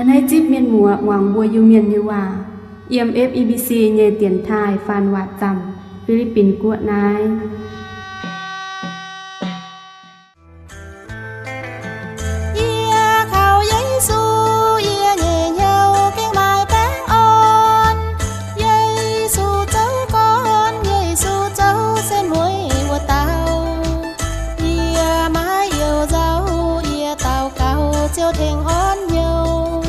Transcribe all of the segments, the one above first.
Naaiv zipv mienh muoz muangx mbuo Iu-Mienh nyei waac, yiem F E B C nyei dienx taaih faan waac zaamc, Fi^li^bin Guoqv naaiv. Yie kaux Yesu, yie nyei hnyouv gengh maaih baengh orn. Yesu zoux gorn, Yesu zoux se mueiz wuov dauh. Yie maiv youh nzauh, yie daux gaux Ziouv tengx orn hnyouv.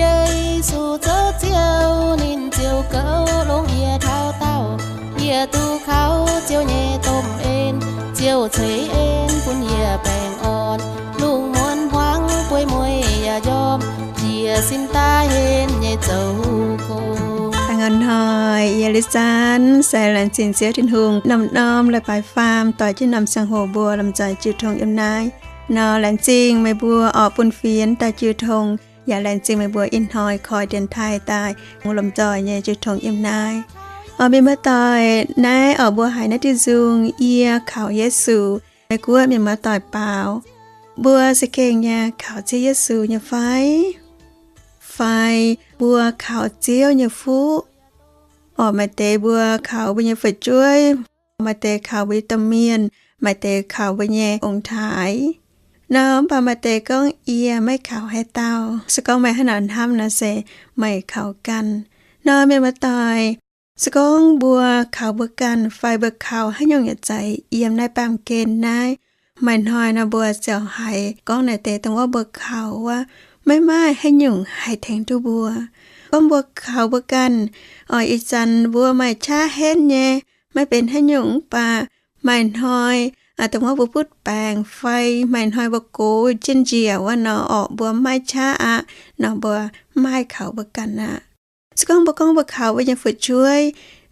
Yesu zoux Ziouv, ninh ziouc goux longx yie taux daauh. Yie duqv kaux Ziouv nyei domh en, Ziouv ceix en bun yie baengh orn. Lungh muonz hmuangx bueix mueiz yaac njormh, yie sin daaih henv nyei zoux gong. Baengh orn hnoi, yie Liuz Zanv se laengz zingh Ziouv Tin-Hungh norm-norm leiz-baaix faam doix jienv norm ziangh hoc mbuo lomh nzoih jiu tong yiem naaiv nor. Laengz zingh meih mbuo orqc bun fienx daaih jiu tong, yaac laengz zingh meih mbuo ih hnoi koi dienx taaih daaih lomh nzoih nyei jiu tong yiem naaiv. Orqc mienh muoz-doic, naaiv orqc mbuo haiz naaiv diuh nzung, Yie kaux Yesu. Meiv Guoqv mienh muoz-doic baaux, mbuo za'gengh nyei kaux Ziouv Yesu nyei fai? Fai mbuo kaux Ziouv nyei fuqv? Orqc maaih deix mbuo kaux mbuo nyei fu'jueiv, maaih deix kaux mbuo nyei domh mienh, maaih deix kaux mbuo nyei ong-taaix nor. Mv baac maaih deix gorngv, Yie maiv kaux haaix dauh. Se gorngv meih hnangv naaic hnamv nor se meih kaux ganh nor. Mienh muoz-doic, se gorngv mbuo kaux mbuo ganh fai mbuo kaux haaix nyungc yaac zeiz, yiem naaiv baamh gen naaiv, maaih hnoi nor mbuo ziouc haiz gorngv naaic deix dongh wuov mbuo kaux wuov, maiv maaih haaix nyungc haih tengx duqv mbuo. Gorngv mbuo kaux mbuo ganh, oix ih zanc mbuo maaih qaqv henv nyei, maiv benx haaix nyungc. Mv baac maaih hnoi dongh wuov mbuo butv baengc fai maaih hnoi mbuo gox jienv njiec wuov nor, orqc mbuo maiv qaqv aqv nor, mbuo maiv haih kaux mbuo ganh aqv. Se gorngv mbuo gorngv mbuo kaux mbuo nyei fu'jueiv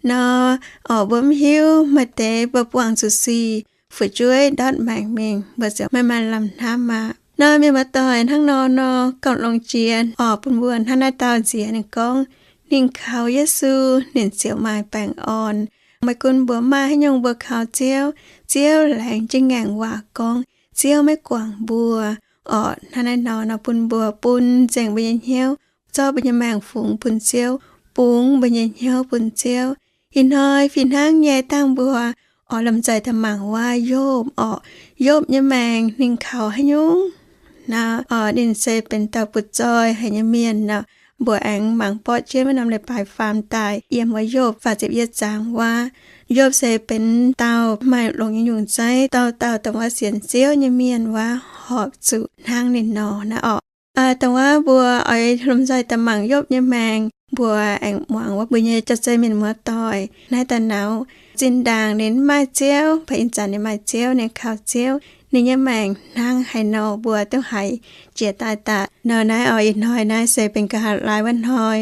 nor, orqc mbuo mv hiuv, maaih deix mbuo buangh zuqc sic, fu'jueiv ndortv maengc mingh, mbuo ziouc maiv maaih lamh hnamv aqv nor. Mienh muoz-doic, hnangv nor nor, gauh longx jiex orqc bun mbuo hnangv naaiv dauh nziex ninh gorngv, ninh kaux Yesu, ninh ziouc maaih baengh orn. Maiv gunv mbuo maaih haaix nyungc, mbuo kaux Ziouv, Ziouv laengz jienv ngaengc waac gorngv Ziouv maiv guangc mbuo. Orqc hnangv naaiv nor nor bun mbuo bun nzengc mbuo nyei hnyouv, zorqv mbuo nyei maengc fungx bun Ziouv, bungx mbuo nyei hnyouv bun Ziouv. Ih hnoi fih hnangv nyei dangh mbuo oix lomh nzoih daaih mangc wuov Yopv orqc. Yopv nyei maengc ninh kaux haaix nyungc nor, orqc ninh se benx dauh butv-zoih haic nyei mienh nor. Mbuo aengx mangc borqv jienv wuov norm leiz-baaix faam daaih yiem wuov Yopv faah ziepc yietv zaang wuov. Yopv se benx dauh maaih longx nyei nyungc zeiv, dauh dauh dongh wuov sienx Ziouv nyei mienh wuov horpc zuqc hnangv ninh nor naaiv orqc. Dongh wuov mbuo oix lomh nzoih daaih mangc Yopv nyei maengc, mbuo aengx muangx wuov mbuo nyei jauv-zei mienh muoz-doic naaiv daaih naux. Zinh ndaangc ninh mv maaih Ziouv, mv baac ih zanc ninh maaih Ziouv, ninh kaux Ziouv, ninh nyei maengc hnangv haaix nor mbuo duqv haiz jiex daaih daaih nor. Naaiv orqc ih hnoi naaiv se benx nqa'haav laai wuov hnoi,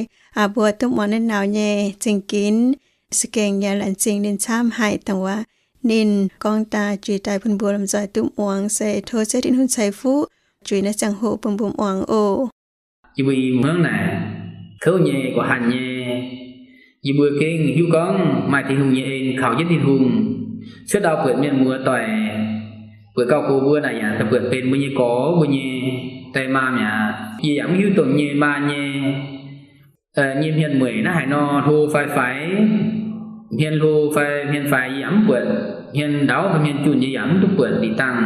mbuo duqv muangx naaiv naux nyei zingh ginx. Se gengh yaac laengz zingh ninh camv haic dongh wuov ninh gorngv daaih juix daaih bun mbuo lomh nzoih duqv muangx. Se tov Ziouv Tin-Hungh ceix fuqv juix naaiv ziangh hoc bun mbuo muangx oc. Yie mbuo i hmuangv naaic, kouv nyei, guangc hanh nyei. Yie mbuo gengh hiuv gorngv maaih Tin-Hungh nyei en, kaux jienv Tin-Hungh, cuotv ndau buatc mienh muoz-doic, buatc gauh gox mbuo naaic yaac daaih buatc benx mbuo nyei gorx, mbuo nyei die maa mi'aqv. Yie yaac mv hiuv dongh nyei maa nyei nyei hmien mueic naaiv haaix nor, hlo fai faix, hmien hlo fai hmien faix yie yaac mv buatc, hmien ndaauv fai hmien junh yie yaac mv duqv buatc. Liuz dangh,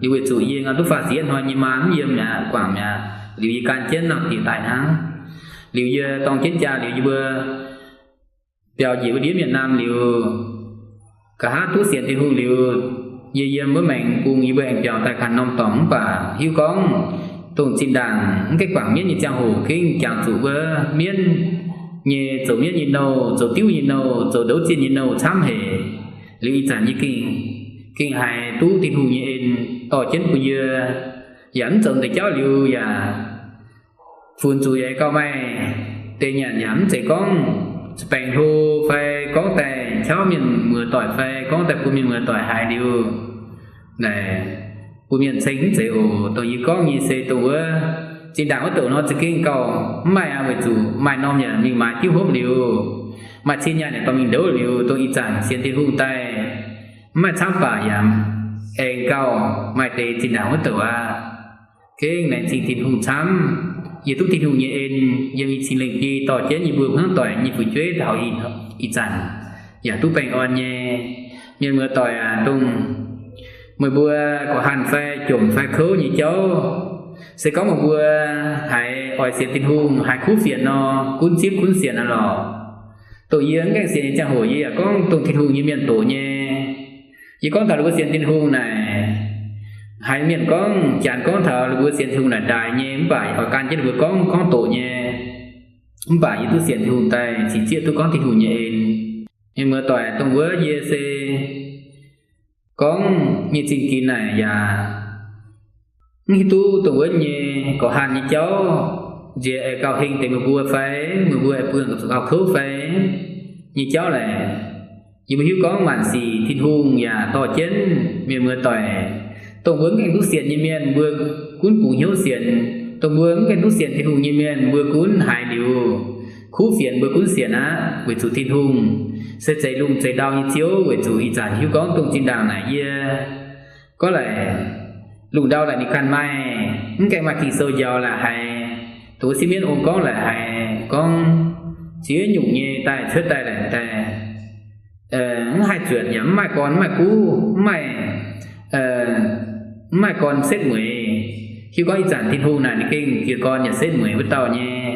liuz weic zuqc yie ngau duqv faah ziex hnoi nyei maa mv yiem mi'aqv, guangc mi'aqv. Liuz yie gan jienv norm diuc daaih hnangv. Liuz yie dorng jienv jaa liuz yie mbuo biaux njiec wuov ndiev mienh naamh liuz, nqa'haav duqv sienx Tin-Hungh liuz, yie yiem wuov maengx bung yie mbuo aengx biaux daaih ganh norm dorngx. Mv baac hiuv gorngv dongh zinh ndaangc mv gaengh guangc mienv nyei ziangh hoc gengh jangx zuqc wuov mienv nyei, zoux mienv nyei nouh, zoux diuv nyei nouh, zoux ndouz zienh nyei nouh camv haic. Liuz ih zanc yie gengh, gengh haiz duqv Tin-Hungh nyei en dorh jienv bun yie, yaac mv zoux deix jauv liuz yaac funx zuqc yaac gauh maaih deix nyanc, yaac mv zeiz gorngv baengc hlo fai gorngv daaih qauv mienh muoz-doic fai gorngv daaih bun mienh muoz-doic haiz liuz, naaic, bun mienh ceng mv zeiz oc. Dongh yie gorngv nyei se dongh wuov, zinh ndaangc wuov douc nor za'gengh gauh mv maaih aqv, weic zuqc maaih norm yaac mingh maaiz diuv hopv liuz, maaih cin nyaanh yaac dorh mingh ndouz liuz, dongh ih zanc sienx Tin-Hungh daaih mv maaih camv baac yaac aengx gauh maaih deix zinh ndaangc wuov douc aqv. Gengh laengz zingh Tin-Hungh camv. Yie duqv Tin-Hungh nyei en yiem yie cin lengh biei dorh jienv yie mbuo hmuangv doic nyei fu'jueiv taux ih zanc yaac duqv baengh orn nyei. Mienh muoz-doic aac, dongh meih mbuo gorqv-hanh fai jomc fai kouv nyei jauv, se gorngv meih mbuo haiz oix sienx Tin-Hungh, haiz kuv fienx nor, gunv zipv gunv sienx aqv lorqc. Dongh yie mv gaengh sienx nyei ziangh hoc yie yaac gorngv dongh Tin-Hungh nyei mienh doqc nyei. Yie gorngv taux ninh mbuo sienx Tin-Hungh naaic, haiz mienh gorngv, janx gorngv taux ninh mbuo sienx Tin-Hungh naaic ndaix nyei, mv baac oix gan jienv ninh mbuo gorngv, gorngv doqc nyei. Mv baac yie duqv sienx Tin-Hungh daaih, cingx zieqv duqv gorngv Tin-Hungh nyei en. Mienh muoz-doic, dongh wuov yie se gorngv nyei zingh ginx naaic yaac mv hiuv duqv dongh wuov nyei gorqv-hanh nyei jauv nziex aengx gauh heng deix meih mbuo fai, meih mbuo aengx bun zuqc gauh kouv fai nyei jauv laaix. Yie mbuo hiuv gorngv maanc sic Tin-Hungh yaac dorh jienv mienh muoz-doic. Dongh mbuo mv gaengh duqv sienx nyei mienh mbuo gunv bungx hnyouv sienx. Dongh mbuo mv gaengh duqv sienx Tin-Hungh nyei mienh mbuo gunv haiz liuz, kuv fienx mbuo gunv sienx aqv, weic zuqc Tin-Hungh se zeix lungh zeix ndau nyei Ziouv. Weic zuqc ih zanc hiuv gorngv dongh zinh ndaangc naaic yie gorngv laaix, lungh ndau laaix ninh ganh maaih, mv gaengh maaih Ging-Sou njaaux laaix haiz, dongh wuov sieqv mienv ong gorngv laaix haiz gorngv ziex nyungc nyei daaih cuotv daaih laaix daaih, mv haih zuotc yaac mv maaih gorn mv maaih guv, mv maaih, mv maaih gorn setv mueiz. Hiuv gorngv ih zanc Tin-Hungh naaic ninh gengh jiez gorn yaac setv mueiz wuov dauh nyei.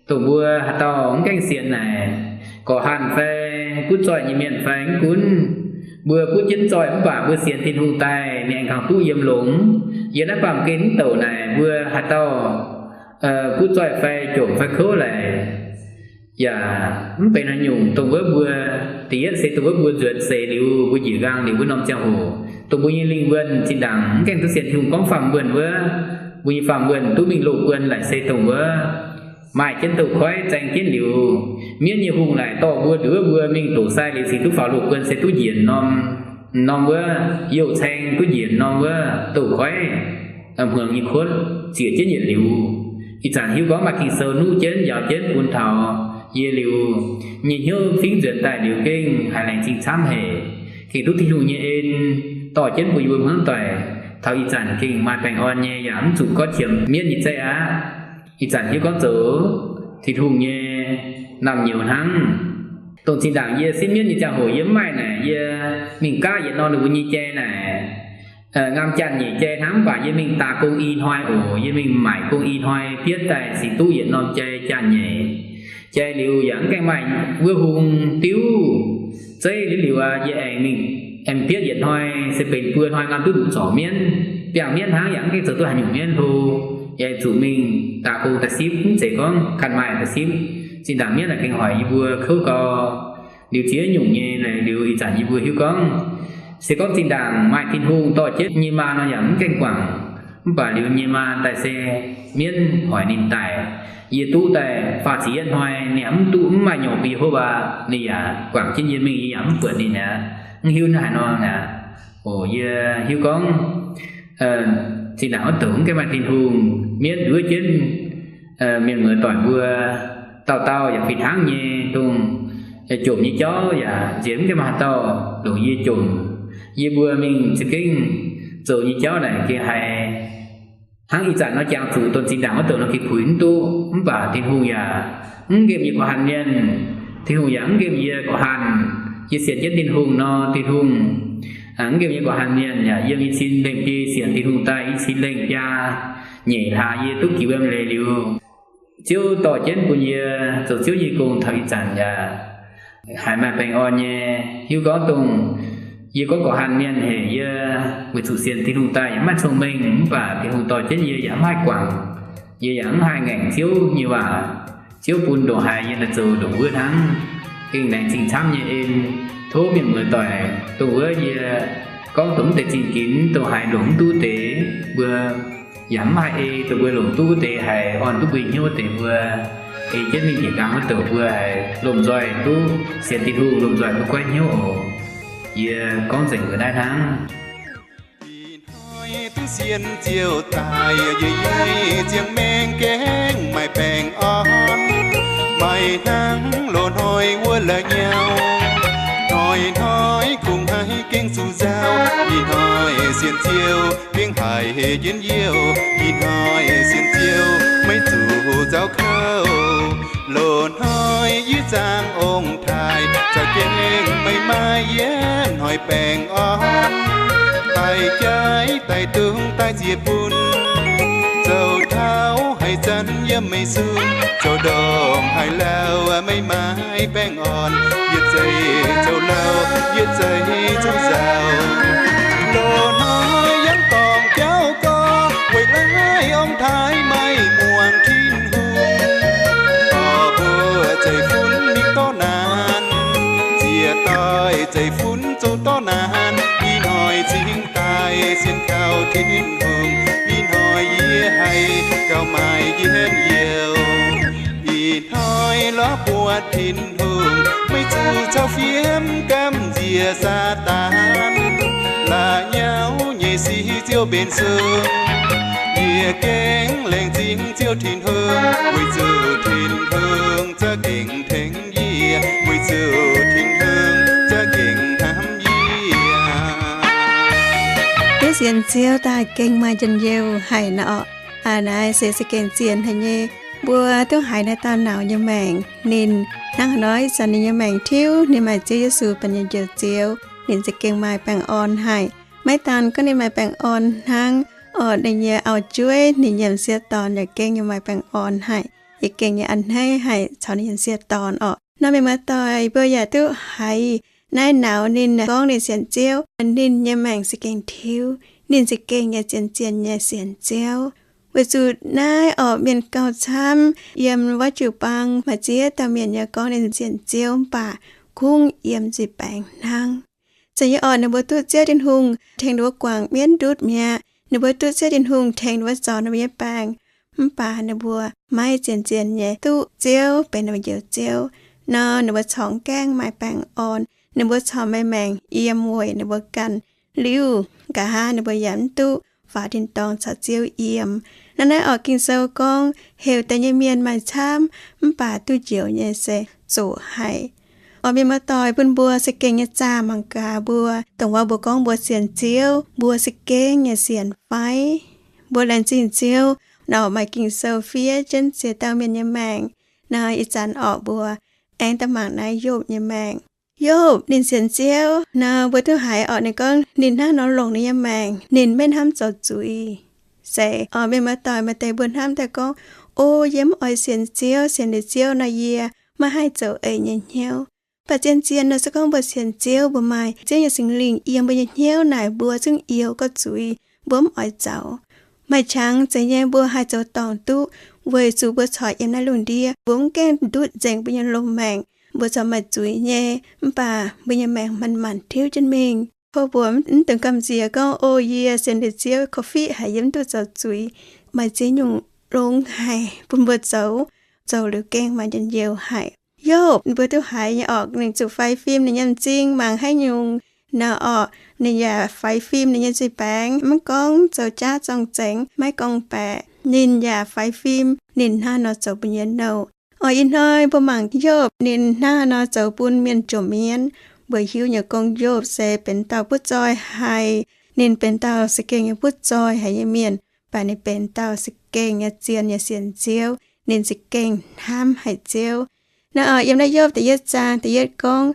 Dongh mbuo haaix dauh mv gaengh sienx naaic, gorqv-hanh fai gunv zoih nyei mienh fai mv gunv, mbuo butv jienv zoih mv baac mbuo sienx Tin-Hungh daaih ninh aengx kangx duqv yiem longx. Yiem naaiv baamh gen mv douc naaic mbuo haaix dauh butv zoih fai jomc fai kouv laaix, yaac mv benx haaix nyungc. Dongh wuov mbuo, da'yietv se dongh wuov mbuo nzuonx seix liuz, mbuo njiec nqaang liuz wuov norm ziangh hoc, dongh mbuo nyei lingh wuonh zinh ndaangc mv gaengh duqv sienx Tin-Hungh gorngv faam wuonh wuov, mbuo nyei faam wuonh duqv mingh loz buon laaix se dongh wuov maaih jienv douz-koiv zaeng jienv liuz, mienv nyei hungh laaix dorh mbuo nduov mbuo mingh doqc sai liuz cingx duqv faaux loz buon se duqv njiec norm, norm wuov youh caeng duqv njiec norm wuov douz-koiv hmuangx nyei kuotv ziec jienv yietc liuz. Ih zanc hiuv gorngv maaih Ging-Sou nuqv jienv njaaux jienv bun taux yie liuz, nyei hnyouv fingx nzuonx daaih liuz gengh haiz laengz zingh camv haic. Gengh duqv Tin-Hungh nyei en dorh jienv mbuo yie mbuo hmuangv doic taux ih zanc gengh maaih baengh orn nyei yaac mv zuqc gorngv qiemx mienv nyei zeiv aqv. Ih zanc hiuv gorngv zoux Tin-Hungh nyei naamh nyouz hnangv. Dongh zinh ndaangc yie sieqv mienv nyei ziangh hoc yie mv maaih naaic, yie mingh gaav yietc norm ninh mbuo nyei jai naaic, ngaam janh nyeic jai hnangv. Mv baac yie mingh daaih gong i hnoi oc, yie mingh maaic gong i hnoi bietv daaih cingx duqv yietc norm jai janh nyeic. Jai liuz yaac mv gaengh maaih wuov hung diuv zeiv liuz liuz aqv, yie aengx mingh aengx bietv yietc hnoi se benx buo hnoi ngaam duqv nduqc zorc mienv, biangh mienv hnangv, yaac mv gaengh zoux duqv haaix nyungc mienv hlo. Yie zuqc mingh daaih gong daaih sipv, mv zeiz gorngv ganh maaih daaih sipv. Zinh ndaangc mienv naaic gengh hoic yie mbuo kouv gau. Liuz ziex nyungc nyei naaic liuz ih zanc yie mbuo hiuv gorngv, se gorngv zinh ndaangc maaih Tin-Hungh dorh jienv nyei maa nor yaac mv gaengh guangc. Mv baac liuz nyei maa daaih se mienv hoic ninh daic. Yie duqv daaih faah ziepc yietv hnoi ninh yaac mv duqv, mv maaih nyorx bun yie hopv aqv, ninh yaac guangc jienv yie mingh, yie yaac mv buatc ninh aqv. Mv hiuv naaiv haaix nor aqv. Oc, yie hiuv gorngv zinh ndaangc wuov douc mv gaengh maaih Tin-Hungh, mienv nduov jienv mienh muoz doic mbuo, dauh dauh yaac fih hnangv nyei. Dongh jomc nyei jauv yaac nziex mv gaengh maaih haaix dauh longc yie jomc. Yie mbuo mingh za'gengh zoux nyei jauv naaic gengh haiz hnangv ih zanc nor jangx zuqc dongh zinh ndaangc wuov douc nor gengh puix mv duqv. Mv baac Tin-Hungh yaac mv nqemh yie gorqv-hanh mienh. Tin-Hungh yaac mv nqemh yie gorqv-hanh. Yie sienx jienv Tin-Hungh nor, Tin-Hungh mv nqemh yie gorqv-hanh mienh yaac yiem yie cin lengh biei sienx Tin-Hungh daaih i cin lengh biaa nyeic hlaax yie duqv jiex wuom leiz liuz, Ziouv dorh jienv bun yie zoux Ziouv nyei gong taux ih zanc yaac haiz maaih baengh orn nyei. Hiuv gorngv dongh yie gorngv gorqv-hanh mienh haic, yie weic zuqc sienx Tin-Hungh daaih yaac mv maaih cong-mengh, mv baac Tin-Hungh dorh jienv yie yaac mv haih guangc. Yie yaac mv haih ngaengc Ziouv nyei waac. Ziouv bun ndongc haaix yie naaic zoux ndongc wuov hnangv. Gengh laengz zingh camv nyei en. Tov mienh muoz-doic dongh wuov yie gorngv dongh mv deix zingh ginx, dongh haiz longc mv duqv deix mbuo yaac mv haih ei, dongh mbuo longc duqv wuov deix haiz orn duqv mbuo hnyouv wuov deix mbuo, ei jienv mingh njiec nqaang wuov douc mbuo haiz lomh nzoih duqv sienx Tin-Hungh, lomh nzoih duqv goiv hnyouv oc. Yie gorngv nzengc mbuo naaiv hnangv. Ih hnoi duqv sienx Ziouv daaih, yie nyei ziangh maengc gengh maaih baengh orn. Maaih hnangv loz-hnoi wuov la'nyauv, hnoi-hnoi kungx haih gengh zuqc nzauh. Ih hnoi sienx Ziouv gengh haiz hec jienv youh, ih hnoi sienx Ziouv maiv zuqc Gauh kouv, loz-hnoi yie zaangc ong-taaix, za'gengh meih maaih yietv hnoi baengh orn. Daaih jaiv daaih dungz daaih ziex bun, zoux taux haaix zanc yiem meih sun, zoux ndorm haaix lauh meih maaih baengh orn. Yietc zeiz zoux lauh, yietc zeiz zoux nzauh, loz-hnoi yangh dorngc jauv gorx, weic laaih ong-taaix maiv muangx Tin-Hungh. Dorh mbuo zeiv-fun mingh dorh naanc, ziec doix zeiv-fun zoux dorh naanc. Ih hnoi cingx daaih sienx kaux Tin-Hungh, ih hnoi yie haih gauh maaih njien-youh. Ih hnoi lorz buatc Tin-Hungh, meih zuqc cau fiem gamh nziex Saadaan. La'nyauv nyei sic Ziouv benx sung, yie gengh laengz zingh Ziouv Tin-Hungh, weic zuqc Tin-Hungh za'gengh tengx yie, weic zuqc Tin-Hungh za'gengh hnamv yie. Duqv sienx Ziouv daaih gengh maaih njien-youh haic nor orqc. Aa, naaiv se za'gengh zien haic nyei. Mbuo duqv haiz naaiv dauh nauz nyei maengc. Ninh hnangv haaix nor ih zanc ninh nyei maengc tiuv, ninh maaih Ziouv Yesu benx nyei Njoux Ziouv, ninh za'gengh maaih baengh orn haic. Maiv daan gorngv ninh maaih baengh orn hnangv, orqc, ninh nyei auv-jueiv, ninh nyei m'sieqv dorn yaac gengh maaih baengh orn haic, yaac gengh nyei a'hneiv haic caux ninh nyei m'sieqv dorn orqc. Nor mienh muoz-doic, mbuo yaac duqv haiz naaiv nauz ninh gorngv ninh sienx Ziouv, ninh nyei maengc se gengh tiuv, ninh se gengh nyei zien-zien nyei sienx Ziouv. Weic zuqc naaiv orqc, mienh gauh camv yiem wuov jiu-baang maaih ziex dauh mienh nyei gorngv ninh sienx Ziouv, mv baac kungx yiem nzuih baengx hnangv. Zeiz nyei orqc, ninh mbuo duqv Ziouv Tin-Hungh tengx ninh mbuo guangc mienv ndutv mi'aqv. Ninh mbuo duqv Ziouv Tin-Hungh tengx ninh mbuo zorc ninh mbuo nyei baengc, mv baac ninh mbuo maiv zien-zien nyei duqv Ziouv benx ninh mbuo Njoux Ziouv. Nor ninh mbuo corc gaengh maaih baengh orn. Ninh mbuo corc maaih maengc yiem weic ninh mbuo ganh. Liuz nqa'haav ninh mbuo yaac mv duqv faaux tin-dorngh caux Ziouv yiem. Naaiv, naaiv orqc, Ging-Sou gorngv heuc deix nyei mienh maaih camv, mv baac duqv njoux nyei se zoqc haic. Orqc, mienh muoz-doic, bun mbuo se gengh nyei zaah mangc gaax mbuo, dongh wuov mbuo gorngv mbuo sienx Ziouv, mbuo se gengh nyei sienx fai? Mbuo laengz zingh Ziouv, naaiv orqc maaih Ging-Sou fiev jienv ziex dauh mienh nyei maengc. Naaiv ih zanc orqc mbuo aengx daaih mangc naaiv Yopv nyei maengc. Yopv ninh sienx Ziouv nor, mbuo duqv haiz orqc ninh gorngv ninh hnangv nor longc ninh nyei maengc, ninh maiv hnamv zoux zuiz. Se orqc, mienh muoz-doic, maaih deix mbuo hnamv daaih gorngv, O, yie mv oix sienx Ziouv, sienx liuz Ziouv nor yie maiv haih zoux eix nyei hnyouv. Mv baac zien-zien nor se gorngv mbuo sienx Ziouv, mbuo maaih Ziouv nyei Singx Lingh yiem mbuo nyei hnyouv naaic, mbuo zungv youx gauh zuiz, mbuo mv oix zaux. Maaih qangx zeiz nyei mbuo haih zoux dorngc duqv, weic zuqc mbuo corc yiem naaiv lungh ndiev, mbuo mv gaengh ndutv nzengc mbuo nyei loz-maengc. Mbuo corc maaih zuiz nyei, mv baac mbuo nyei maengc manc-manc tiuv jienv mingh. Tov mbuo mv dungx gamh nziex gorngv, O, yie sienx liuz Ziouv, korv-fiqv haic, yie mv duqv zoux zuiz. Maaih ziex nyungc longx haic bun mbuo zoux, zoux liuz gengh maaih njien-youh haic. Yopv mbuo duqv haiz nyei orqc, ninh zuqc faix fim ninh nyei m'zing mangc haaix nyungc nor orqc, ninh yaac faix fim ninh nyei nzuih baengx, maiv gorngv zoux jaav zorng-zengx, maiv gorngv-baeqc, ninh yaac faix fim ninh hnangv haaix nor zoux bun yie nouh. Orqc, ih hnoi mbuo mangc Yopv ninh hnangv haaix nor zoux bun mienh jomc mienv. Mbuo hiuv nyei gorngv Yopv se benx dauh butv zoih haic. Ninh benx dauh za'gengh nyei butv zoih haic nyei mienh, mv baac ninh benx dauh za'gengh nyei zien nyei sienx Ziouv. Ninh za'gengh hnamv haic Ziouv. Naaiv orqc, yiem naaiv Yopv da'yietv zaang da'yietv gorngv,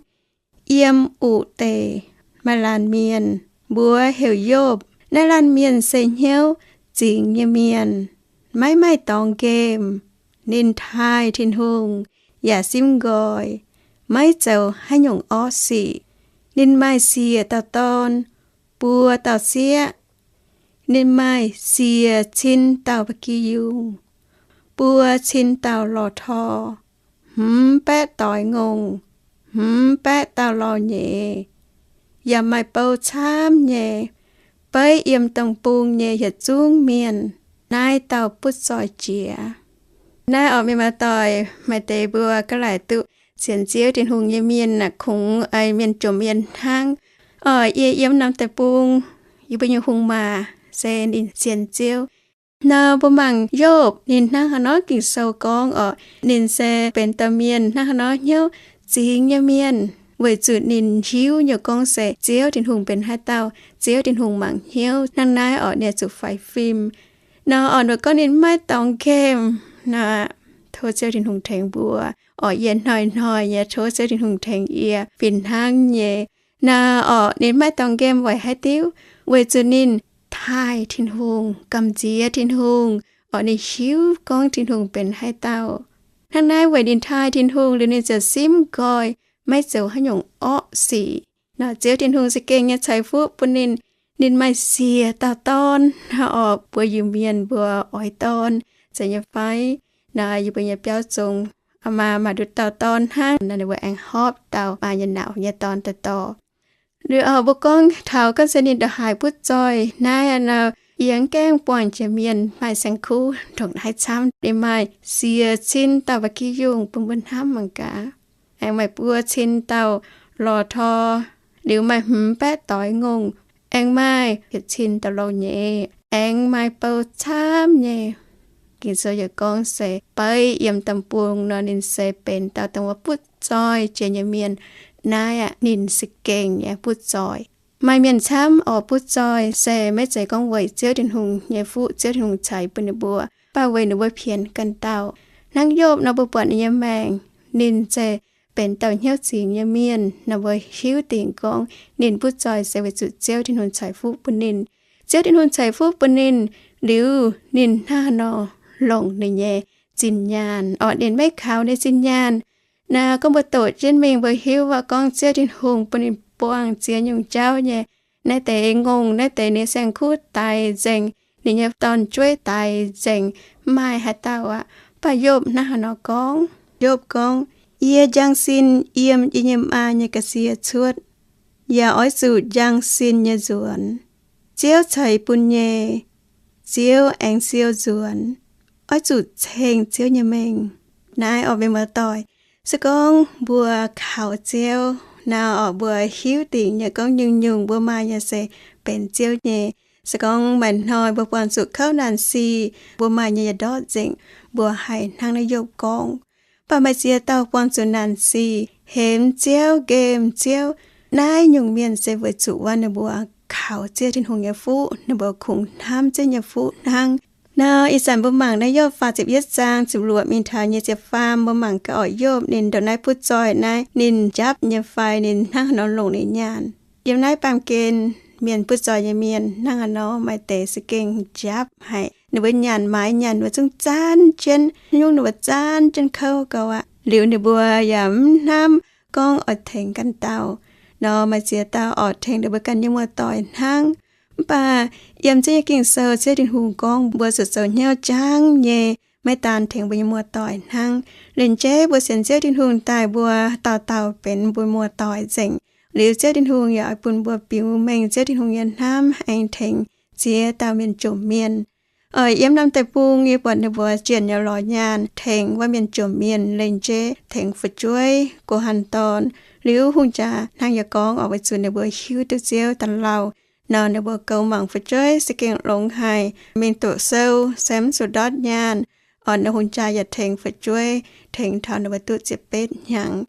Yiem uqc deic maaih laanh mienh, mbuox heuc Yopv. Naaiv laanh mienh se hnyouv zingx nyei mienh, maiv maaih dorngx nqemh. Ninh taaih Tin-Hungh yaac simv nqoi, maiv zoux haaix nyungc orqv sic. Ninh maaih siec dauh dorn, buo dauh sieqv. Ninh maaih siec cin dauh ba'gi yungh, buo cin dauh lorh tor, hmz baeqv doix ngongh, hmz baeqv dauh lorh nyeiz, yaac maaih bou camv nyei, beiv yiem dongh bung nyei yietc zungv mienh. Naaiv dauh butv zoih jiex. Naaiv orqc, mienh muoz-doic, maaih deix mbuo ga'laaic duqv sienx Ziouv Tin-Hungh nyei mienh aeqv, kungx mienh jomc mienh hnangv. Orqc, yie yiem norm deic-bung, yie mbuo nyei hungh maaz se ninh sienx Ziouv. Nor mbuo mangc Yopv, ninh hnangv haaix nor, Ging-Sou gorngv orqc, ninh se benx dauh mienh hnangv haaix nor hnyouv zingx nyei mienh, weic zuqc ninh hiuv nyei gorngv se Ziouv Tin-Hungh benx haaix dauh. Ziouv Tin-Hungh mangc hnyouv hnangv naaiv orqc, ninh zuqc faix fim. Nor orqc, ninh gorngv ninh maiv dorngx nqemh nor, Tov Ziouv Tin-Hungh tengx mbuo. Orqc, yie hnoi-hnoi nyei tov Ziouv Tin-Hungh tengx yie fih hnangv nyei. Naaiv orqc, ninh maiv dorh nqemh weic haaix diuc? Weic zuqc ninh taaih Tin-Hungh, gamh nziex Tin-Hungh, orqc, ninh hiuv gorngv Tin-Hungh benx haaix dauh. Hnangv naaiv weic ninh taaih Tin-Hungh liuz ninh ziouc simv nqoi, maiv zoux haaix nyungc orqv sic. Naaiv Ziouv Tin-Hungh za'gengh nyei ceix fuqv bun ninh. Ninh maaih siec dauh dorn. Orqc, mbuo Iu-Mienh mbuo oix dorn zeiz nyei fai? Naaiv yie mbuo nyei biauv zong, aa maa maaih nduqc dauh dorn hnangv, naaiv ninh mbuo aengx hopv dauh maa nyei nauz nyei dorn daaih dorh. Liuz orqc, mbuo gorngv taux ganh se ninh ndongc haaix butv zoih naaiv nor, yie mv gaengh buangh jiex mienh maaih saeng-kuv ndongc naaiv camv. Ninh maaih siec cin dauh ba'gi yungh bun mbuo hnamv mangc gaax. Aengx maaih buo cin dauh lorh tor, liuz maaih hmz baeqv doix ngongh. Aengx maaih yietc cin dauh lorh nyeiz. Aengx maaih bou camv nyei. Ging-Sou yaac gorngv se beiv yiem da'bung nor ninh se benx dauh dongh wuov butv zoih jiex nyei mienh. Naaiv aqv, ninh za'gengh nyei butv zoih. Maaih mienh camv orqc butv zoih se maiv zeiz gorngv weic Ziouv Tin-Hungh nyei fuqv Ziouv Tin-Hungh ceix bun ninh mbuo, mv baac weic ninh mbuo pienx ganh dauh. Hnangv Yopv nor mbuo buatc ninh nyei maengc, ninh se benx dauh hnyouv zingx nyei mienh nor mbuo hiuv dingc gorngv ninh butv zoih se weic zuqc Ziouv Tin-Hungh ceix fuqv bun ninh. Ziouv Tin-Hungh ceix fuqv bun ninh liuz ninh hnangv haaix nor longc ninh nyei zinh nyaanh orqc, ninh maiv kaux ninh zinh nyaanh. Naaiv gorngv mbuo doqc jienv mingh mbuo hiuv waac gorngv Ziouv Tin-Hungh bun ninh buangh ziex nyungc jauv nyei. Naaiv deix ngongh, naaiv deix ninh saeng-kuv daix nzengc, ninh nyei dorn-jueiv daix nzengc, mv maaih haaix dauh aqv. Mv baac Yopv hnangv haaix nor gorngv? Yopv gorngv, Yie njang sin yiem yie nyei maa nyei ga'sie cuotv. Yaac oix zuqc njang sin nyei nzuonx. Ziouv ceix bun nyei, Ziouv aengx siou nzuonx. Oix zuqc ceng Ziouv nyei mengh. Naaiv orqc, mienh muoz-doic, se gorngv mbuo kaux Ziouv, naaiv orqc, mbuo hiuv dingc nyei gorngv nyungc-nyungc mbuo maaih nyei se benx Ziouv nyei. Se gorngv maaih hnoi mbuo buangh zuqc kouv naanc sic, mbuo maaih nyei yietc ndortv nzengc, mbuo haih hnangv naaiv Yopv gorngv. Mv baac maaih ziex dauh buangh zuqc naanc sic, hemx Ziouv, nqemh Ziouv. Naaiv nyungc mienh se weic zuqc wuov ninh mbuo kaux Ziouv Tin-Hungh nyei fuqv, ninh mbuo kungx hnamv Ziouv nyei fuqv hnangv. Nor ih zanc mbuo mangc naaiv Yopv faah ziepc yietv zaang ziepc luoqc mingh taux nyei ziepc faam, mbuo mangc gaax orqc, Yopv ninh ndongc naaiv butv zoih naaiv, ninh njapv nyei fai ninh hnangv haaix nor longc ninh nyaanh. Yiem naaiv baamh gen mienh butv zoih nyei mienh hnangv haaix nor, maaih deix za'gengh njapv haic. Ninh mbuo nyanc maaiz nyanc ninh mbuo zungv zaanv jienv, nyungc ninh mbuo zaanv jienv kouv gau aqv. Liuz ninh mbuo yaac mv hnamv gorngv oix tengx ganh dauh. Nor maaih ziex dauh orqc tengx ninh mbuo ganh nyei muoz-doic hnangv. Mv baac yiem Ziouv nyei Ging-Sou, Ziouv Tin-Hungh gorngv mbuo zuqc zoux hnyouv jangv nyei, maiv daan tengx mbuo nyei muoz-doic hnangv. Lengc jeiv mbuo sienx Ziouv Tin-Hungh daaih mbuo dauh dauh benx mbuo muoz-doic nzengc. Liuz Ziouv Tin-Hungh yaac oix bun mbuo biux mengh Ziouv Tin-Hungh nyei hnamv aengx tengx ziex dauh mienh jomc mienh. Oix yiem norm deic-bung yie buatc ninh mbuo jienc nyei lorz nyaanh tengx wuov mienh jomc mienh lengc jeiv tengx fu'jueiv, go han dorn. Liuz hungh jaa hnangv yie gorngv orqc, weic zuqc ninh mbuo hiuv duqv Ziouv daaih lauh nor, ninh mbuo goux mangc fu'jueiv za'gengh longx haic, mingh doqc sou se mv zuqc ndortv nyaanh. Orqc, ninh hungh jaa yaac tengx fu'jueiv tengx taux ninh mbuo duqv ziepc betv hnyangx.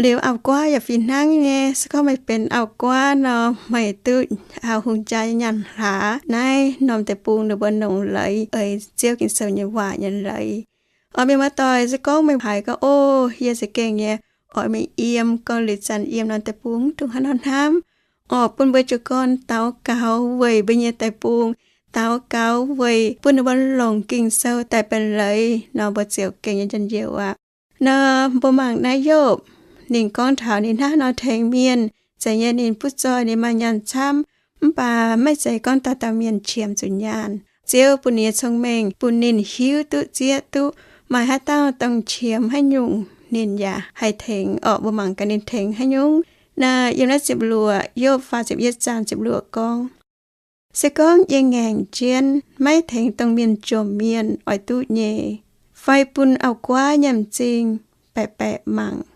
Liuz auv-guaav yaac fih hnangv nyei. Se gorngv meih benx auv-guaav nor, meih duqv auv hungh jaa nyei nyaanh hlaax. Naaiv norm deic-bung ninh mbuo longc leiz, eix Ziouv Ging-Sou nyei waac nyei leiz. Orqc, mienh muoz-doic, se gorngv meih haiz gorngv, Ov, yie za'gengh nyei oix mingh yiem, gorngv liuz zanc yiem norm deic-bung mv dungx haaix nor hnamv. Orqc, bun mbuo jiu-gorn daux gaux weic mbuo nyei deic-bung, daux gaux weic bun ninh mbuo longc Ging-Sou daaih benx leiz nor, mbuo ziouc gengh nyei njien-youh aqv. Nor mbuo mangc naaiv Yopv, ninh gorngv taux ninh hnangv haaix nor tengx mienh. Zeiz nyei ninh butv zoih, ninh maaih nyaanh camv, mv baac maiv zeiz gorngv dauh dauh mienh qiemx zuqc nyaanh. Ziouv bun ninh nyei cong-mengh, bun ninh hiuv duqv zieqv duqv maaih haaix dauh dongh qiemx haaix nyungc, ninh yaac haih tengx. Orqc, mbuo mangc gaax ninh tengx haaix nyungc. Naaiv yiem naaiv ziepc luoqc, Yopv faah ziepc yietv zaang ziepc luoqc gorngv, Se gorngv yie ngaengc jienv maiv tengx dongh mienh jomc mienh oix duqv nyei, fai bun auv-guaav nyiemc zingh baeqc baeqc mangc.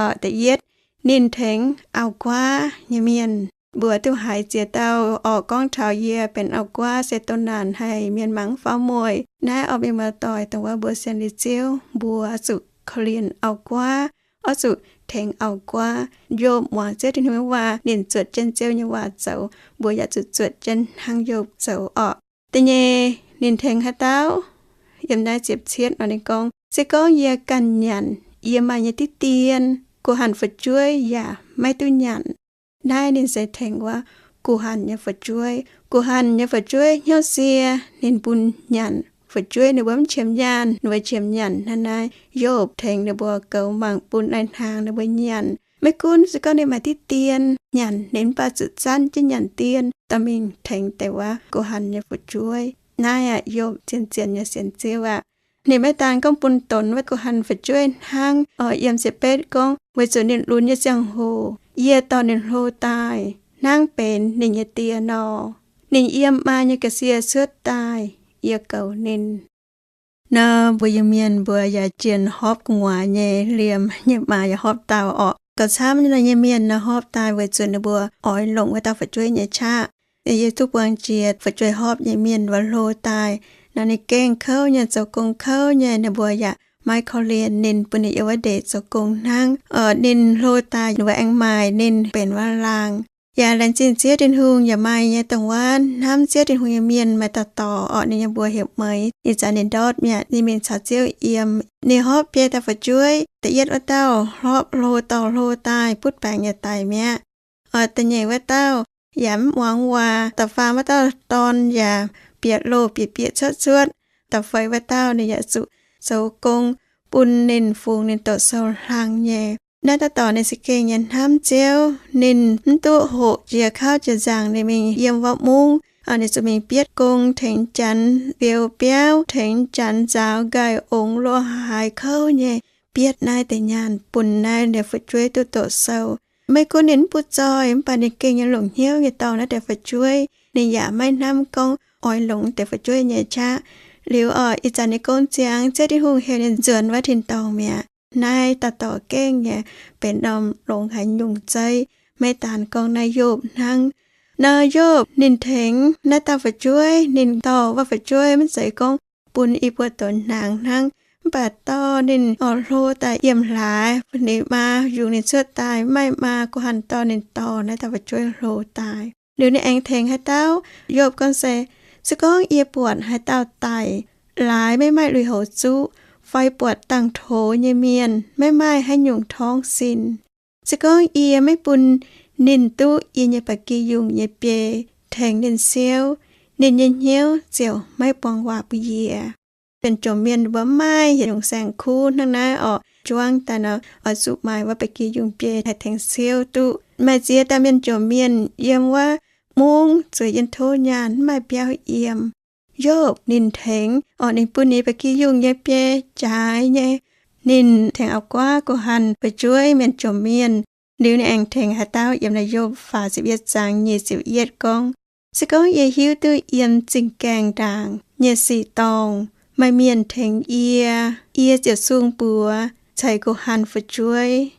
Orqc, da'yietv, ninh tengx auv-guaav nyei mienh. Mbuo duqv haiz ziex dauh orqc gorngv taux yie benx auv-guaav se doh naanc haic, mienh mangc mv faaux mueic. Naaiv orqc, mienh muoz-doic, dongh wuov mbuo sienx liuz Ziouv, mbuo zuqc korv-lienh auv-guaav, oix zuqc tengx auv-guaav. Yopv muangx Ziouv Tin-Hungh nyei waac, ninh zuotc jienv Ziouv nyei waac zoux, mbuo yaac zuqc zuotc jienv hnangv Yopv zoux orqc. Da'nyeic, ninh tengx haaix dauh? Yiem naaiv ziepc cietv nor ninh gorngv, Se gorngv yie ganh nyanc yie maaih nyei diqv dien, guh hanh fu'jueiv yaac maiv duqv nyanc. Naaiv ninh se tengx wuov guh hanh nyei fu'jueiv. Guh hanh nyei fu'jueiv hnyouv sie, ninh bun nyanc. Fu'jueiv ninh mbuo mv qiemx nyaanh, ninh mbuo qiemx nyanc. Hnangv naaiv Yopv tengx ninh mbuo goux mangc, bun lai-hnaangx ninh mbuo nyanc. Maiv gunv se gorngv ninh maaih diqv dien nyanc, ninh mv baac zuqc zanv jienv nyanc dien dorh mingh tengx deix wuov guh hanh nyei fu'jueiv. Naaiv aeqv, Yopv zien-zien nyei sienx Ziouv aqv. Ninh maiv daan gorngv bun donx wuov guh hanh fu'jueiv hnangv. Oc, yiem ziepc betv gorngv, weic zuqc ninh lunx nyei ziangh hoc yie dorh ninh hlo daaih hnangv benx ninh nyei die nor. Ninh yiem maa nyei ga'sie cuotv daaih, yie goux ninh. Nor mbuo Iu-Mienh mbuo yaac jienh hopv gu'nguaaz nyei, liemh nyei maa yaac hopv dauh orqc. Gauh camv nor nyei mienh nor hopv daaih weic zuqc ninh mbuo oix longc wuov dauh fu'jueiv nyei qaqv. Yie duqv buangh jiex fu'jueiv hopv nyei mienh wuov hlo daaih. Nor ninh gengh kouv nyei, zoux gong kouv nyei, ninh mbuo yaac maiv korv-lienh ninh, bun ninh yiem wuov ndeic zoux gong hnangv. Oc, ninh hlo daaih ninh mbuo aengx maaic ninh benx wuov laangz. Yaac laengz zingh Ziouv Tin-Hungh yaac maaih nyei dongh wuov hnamv Ziouv Tin-Hungh nyei mienh maaih dauh dorc orqc, ninh nyei mbuox heuc Meix. Ih zanc ninh ndortv mi'aqv, ninh mingh caux Ziouv yiem. Ninh hopv biei dauh fu'jueiv, da'yietv wuov dauh hopv hlo dorh hlo daaih butv baengc yaac daic mi'aqv. Oc, da'nyeic wuov dauh yaac mv muangx waac. Da'faam wuov dauh dorn yaac bieqc loh bieqc bieqc cuotv cuotv. Da'feix wuov dauh ninh yaac zuqc zoux gong bun ninh fungx ninh doqc sou hlang nyei. Naaiv dauh dorc ninh za'gengh nyei hnamv Ziouv. Ninh mv duqv hoqc jiex kauv jiex nzaangc, ninh mingh yiem wuov mungv. Ninh zuqc mingh bietv gong tengx janx fiou biauv, tengx janx nzaaux nqaih ongx loh haaix kouv nyei, bietv naaiv deix nyaanh bun naaiv ninh fu'jueiv duqv doqc sou. Maiv gunv ninh mv butv zoih, mv baac ninh gengh nyei longc hnyouv nyei dorh naaiv deix fu'jueiv. Ninh yaac maiv hnamv gorngv oix longc deix fu'jueiv nyei qaqv. Liuz oc, ih zanc ninh gong ziangx, Ziouv Tin-Hungh heuc ninh nzuonx wuov tin-dorngh mi'aqv. Naaiv dauh dorc gengh nyei benx norm longx haaix nyungc zeiv. Maiv daan gorngv naaiv Yopv hnangv. Nor Yopv ninh tengx naaiv dauh fu'jueiv, ninh dorh wuov fu'jueiv maiv zeiz gorngv bun i buo donx hnaangx hnangv, mv baac dorh ninh oix hlo daaih yiem hlaax, ninh maa yungz ninh cuotv daaih, maaih maa guh hanh dorh ninh dorh naaiv dauh fu'jueiv hlo daaih. Liuz ninh aengx tengx haaix dauh? Yopv gorngv se, se gorngv yie buatc haaix dauh daic, laaix maiv maaih lui-houx zuqv, fai buatc dangh tox nyei mienh, maiv maaih haaix nyungc torngv sin, se gorngv yie maiv bun ninh duqv yie nyei ba'gi yungh nyei biei tengx ninh siouv, ninh nyei hnyouv ziouc maiv buang waac bun yie. Mienh jomc mienh mbuo mv maaih yietc nyungc saeng-kuv hnangv naaiv orqc. Juangv daaih nor, oix zuqc maaih wuov ba'gi yungh biei haih tengx siouv duqv. Maaih ziex dauh mienh jomc mienh yiem wuov mungv zueiz yiem tov nyaanh, mv maaih biauv yiem. Yopv ninh tengx orqc, ninh bun ninh ba'gi yungh nyei biei jaaix nyei. Ninh tengx auv-guaav, guh hanh, fu'jueiv, mienh jomc mienh. Liuz ninh aengx tengx haaix dauh? Yiem naaiv Yopv faah ziepc yietv zaang nyic ziepc yietv gorngv, se gorngv yie hiuv duqv yiem zingh gaengh ndaangc nyei sic dorngh maaih mienh tengx yie, yie ziouc sung buoz caux guh hanh fu'jueiv.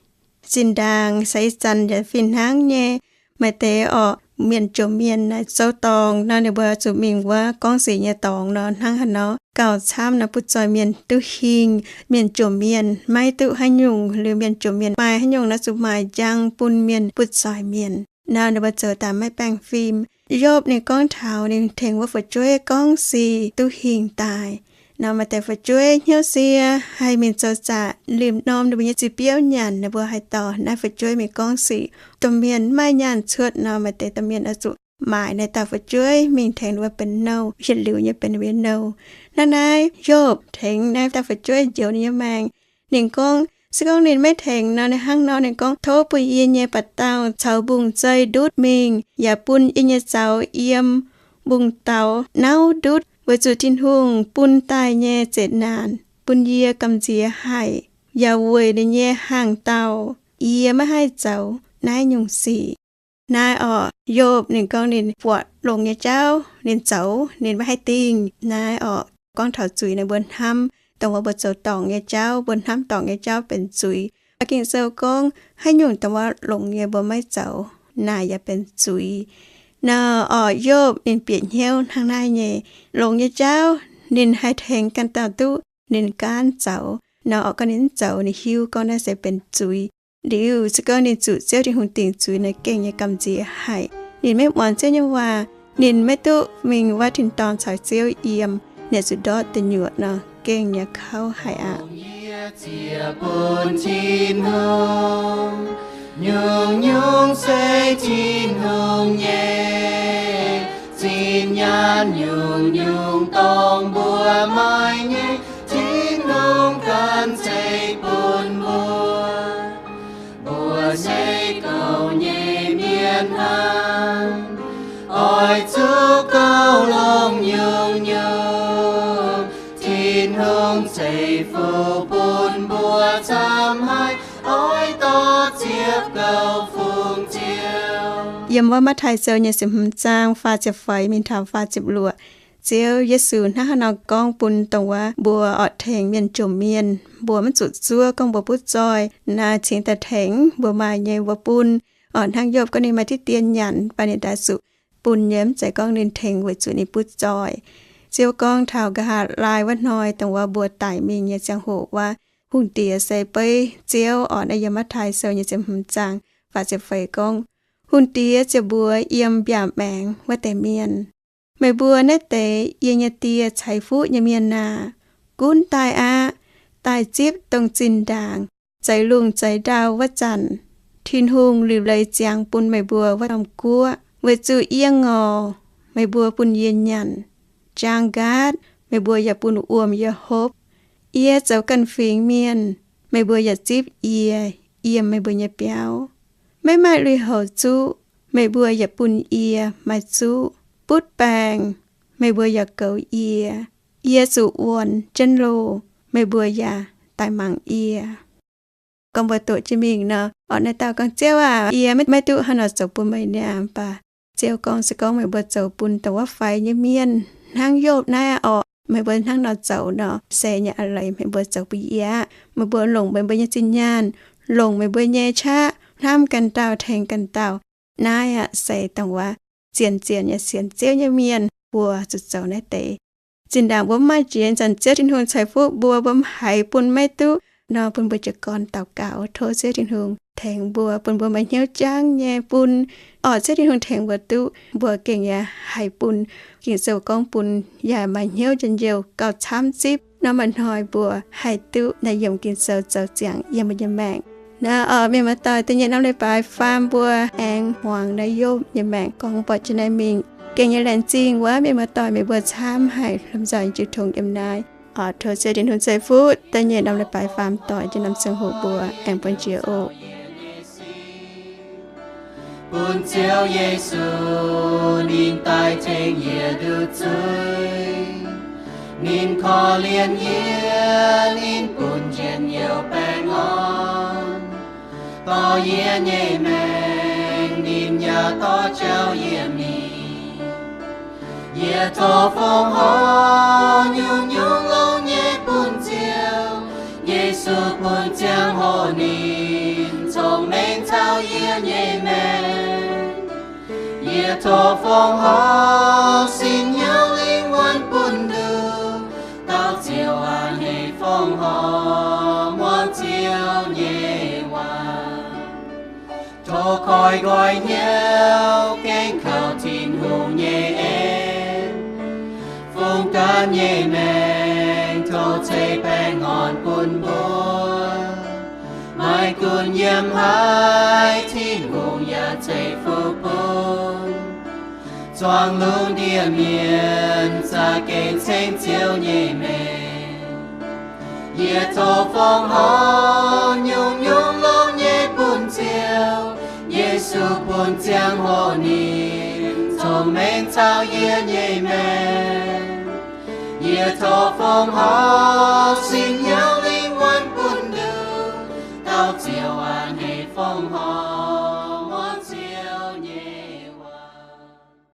Zinh ndaangc se ih zanc yaac fih hnangv nyei. Maaih deix orqc, mienh jomc mienh naaic zoux dorngc nor, ninh mbuo zuqc mingh wuov gorngv sic nyei dorngx nor hnangv haaix nor. Gauh camv nor butv zoih mienh duqv hingh, mienh jomc mienh maiv duqv haaix nyungc. Liuz mienh jomc mienh maaih haaix nyungc nor zuqc maaic njang bun mienh butv zoih mienh nor, ninh mbuo zoux daaih maiv baengh fim. Yopv ninh gorngv taux ninh tengx wuov fu'jueiv gorngv sic duqv hingh daaih nor, maaih deix fu'jueiv hnyouv sie haih mingh zoux zaqc, limh norm ninh mbuo nyei zi-biouv nyanc, ninh mbuo haih dorh naaiv fu'jueiv mingh gorngv sic. Domh mienh maiv maaih nyaanh cuotv nor, maaih deix domh mienh oix zuqc maaic naaiv dauh fu'jueiv mingh tengx ninh mbuo benx nouh, yietc liuz nyei benx ninh mbuo nyei nouh. Hnangv naaiv Yopv tengx naaiv dauh fu'jueiv njoux ninh nyei maengc. Ninh gorngv, se gorngv ninh maiv tengx nor, ninh hnangv nor ninh gorngv, tov bun yie nyei ba'dauh caux mbungv zei ndutv mingh, yaac bun yie nyei zaux yiem mbungv daux nauv ndutv, weic zuqc Tin-Hungh bun daaih nyei zeqc naanc bun yie gamh nziex haic, yaac weic ninh nyei hnaangx-daauh yie maiv haih zoux naaiv nyungc sic. Naaiv orqc, Yopv ninh gorngv ninh buatc longx nyei jauv ninh zoux, ninh maiv haih dingh. Naaiv orqc, gorngv taux zuiz naaiv mbuo hnamv dongh wuov mbuo zoux dorngc nyei jauv, mbuo hnamv dorngc nyei jauv benx zuiz. Ging-Sou gorngv haaix nyungc dongh wuov longx nyei mbuo maiv zoux, naaic yaac benx zuiz. Nor orqc, Yopv ninh bieqc hnyouv hnangv naaiv nyei. Longx nyei jauv ninh haih tengx ganh dauh duqv, ninh gaanv zoux. Nor orqc, gorngv ninh mv zoux, ninh hiuv gorngv naaiv se benx zuiz. Liuz se gorngv ninh zuqc Ziouv Tin-Hungh dingc zuiz naaic gengh nyei gamh nziex haic. Ninh maiv muangx Ziouv nyei waac, ninh maiv duqv mingh wuov tin-dorngh caux Ziouv yiem, ninh zuqc ndortv deic nyuoqc nor. gengh nyei kouv haic aqv. Yie ziec bun Tin-Hungh, nyungc-nyungc se Tin-Hungh nyei. Zinh nyaanh nyungc-nyungc dongh mbuo maaih nyei, Tin-Hungh ganh ceix bun mbuo. Mbuo se gouv nyei mienh hnangv, oix zuqc gouv longx nyungc-nyungc. Tin-Hungh ceix fuqv bun mbuo camv haic, oix dorh ziepc gouv fungx Ziouv. Yiem wuov Matv^taai Sou nyei ziepc hmz zaang faah ziepc feix mingh taux faah ziepc luoqc, Ziouv Yesu hnangv haaix nor gorngv bun dongh wuov mbuo oix tengx mienh jomc mienh, mbuo maiv zuqc zuov gorngv mbuo butv zoih naaic cingx daaih tengx mbuo maaih nyei mbuo bun. Oix hnangv Yopv gorngv ninh maaih diqv dien nyanc, mv baac ninh daaih zuqc bun nyei, mv zeiz gorngv ninh tengx weic zuqc ninh butv zoih. Ziouv gorngv taux nqa'haav laai wuov hnoi dongh wuov mbuo daic mingh nyei ziangh hoc wuov, hungh diex se beiv Ziouv orqc. Naaiv yiem Matv^taai Sou nyei ziepc hmz zaang faah ziepc feix gorngv, hungh diex ziouc mbuox yiem mbiaauc maengx wuov deix mienh, meih mbuo naaiv deix yie nyei Die ceix fuqv nyei mienh aah! Gunv daaih aqv. Daaih zipv dongh zinh ndaangc zeix lungh zeix ndau wuov zanc, Tin-Hungh liuc leiz ziangx bun meih mbuo wuov norm guoqv, weic zuqc yie ngorc, meih mbuo bun yie nyanc, jaang nqaatv, meih mbuo yaac bun wuom yie hopv. Yie zoux ganh fingx mienh, meih mbuo yaac zipv yie yiem meih mbuo nyei biauv. Maiv maaih lui-houx zuqv, meih mbuo yaac bun yie maaih zuqv. Butv baengc, meih mbuo yaac goux yie. Yie zuqc wuonx jienv loh, meih mbuo yaac daaih mangc yie. Gorngv mbuo doqc jienv mingh nor, orqc, naaiv dauh gorngv, Ziouv aac, yie maiv, maiv duqv haaix nor zoux bun meih niaa. Mv baac Ziouv gorngv se gorngv meih mbuo zoux bun dongh wuov faix nyei mienh hnangv Yopv naaiv orqc, meih mbuo hnangv nor zoux nor, se nyei a'leiz meih mbuo zoux bun yie aqv. Meih mbuo longc meih mbuo nyei zinh nyaanh, longc meih mbuo nyei qaqv hnamv ganh dauh tengx ganh dauh. Naaiv aqv se dongh wuov zien-zien nyei sienx Ziouv nyei mienh mbuo zuqc zoux naaiv deix. Zinh ndaangc mbuo mv maaih jiex, zanc Ziouv Tin-Hungh ceix fuqv mbuo, mbuo mv haiz bun maiv duqv nor, bun mbuo jiez gorn daux gaux tov Ziouv Tin-Hungh tengx mbuo, bun mbuo maaih hnyouv jangv nyei bun. Orqc, Ziouv Tin-Hungh tengx mbuo duqv, mbuo gengh yaac haih bun. Ging-Sou gorngv bun yaac maaih hnyouv njien-youh gauh camv zipv nor, maaih hnoi mbuo haih duqv naaiv yiemc Ging-Sou zoux ziangx yiem mbuo nyei maengc. Naaiv orqc, mienh muoz-doic, da'nyeic norm leiz-baaix faam mbuo aengx hmuangx naaiv Yopv nyei maengc gorngv buatc jienv naaiv mingh. Gengh nyei laengz zingh wuov mienh muoz-doic, meih mbuo camv haic lomh nzoih jiu tong yiem naaiv. Orqc, tov Ziouv Tin-Hungh ceix fuqv da'nyeic norm leiz-baaix faam doic jienv norm ziangh hoc mbuo aengx buonv jiex oc. Bun Ziouv Yesu ninh daaih tengx yie nduqc zuiz. Ninh korv-lienh yie, ninh bun njien-youh baengh orn. Dorh yie nyei maengc, ninh yaac dorh jauv yie mingh. Yie tov fongc horc nyungc-nyungc longx nyei bun Ziouv. Yesu bun ziangh hoc ninh cong-mengh caux yie nyei maengc. Yie tov fongc horc sin hnyouv lingh wuonh bun nduqc. Dauh Ziouv aac, hneiv fongc horc muangx Ziouv nyei waac. Tov koi nqoi hnyouv gengh kaux Tin-Hungh nyei en. Fungx ganh nyei maengc tov ceix baengh orn bun mbuo. Maiv gunv yiem haaix, Tin-Hungh yaac ceix fuqv bun. Zuangx lungh ndiev mienh za'gengh ceng Ziouv nyei mengh. Yie tov fongc horc nyungc-nyungc longx nyei bun Ziouv. Yesu bun ziangh hoc ninh cong-mengh caux yie nyei maengc. Yie tov fongc horc sin hnyouv lingh wuonh bun nduqc. Dauh Ziouv aac, hneiv fongc horc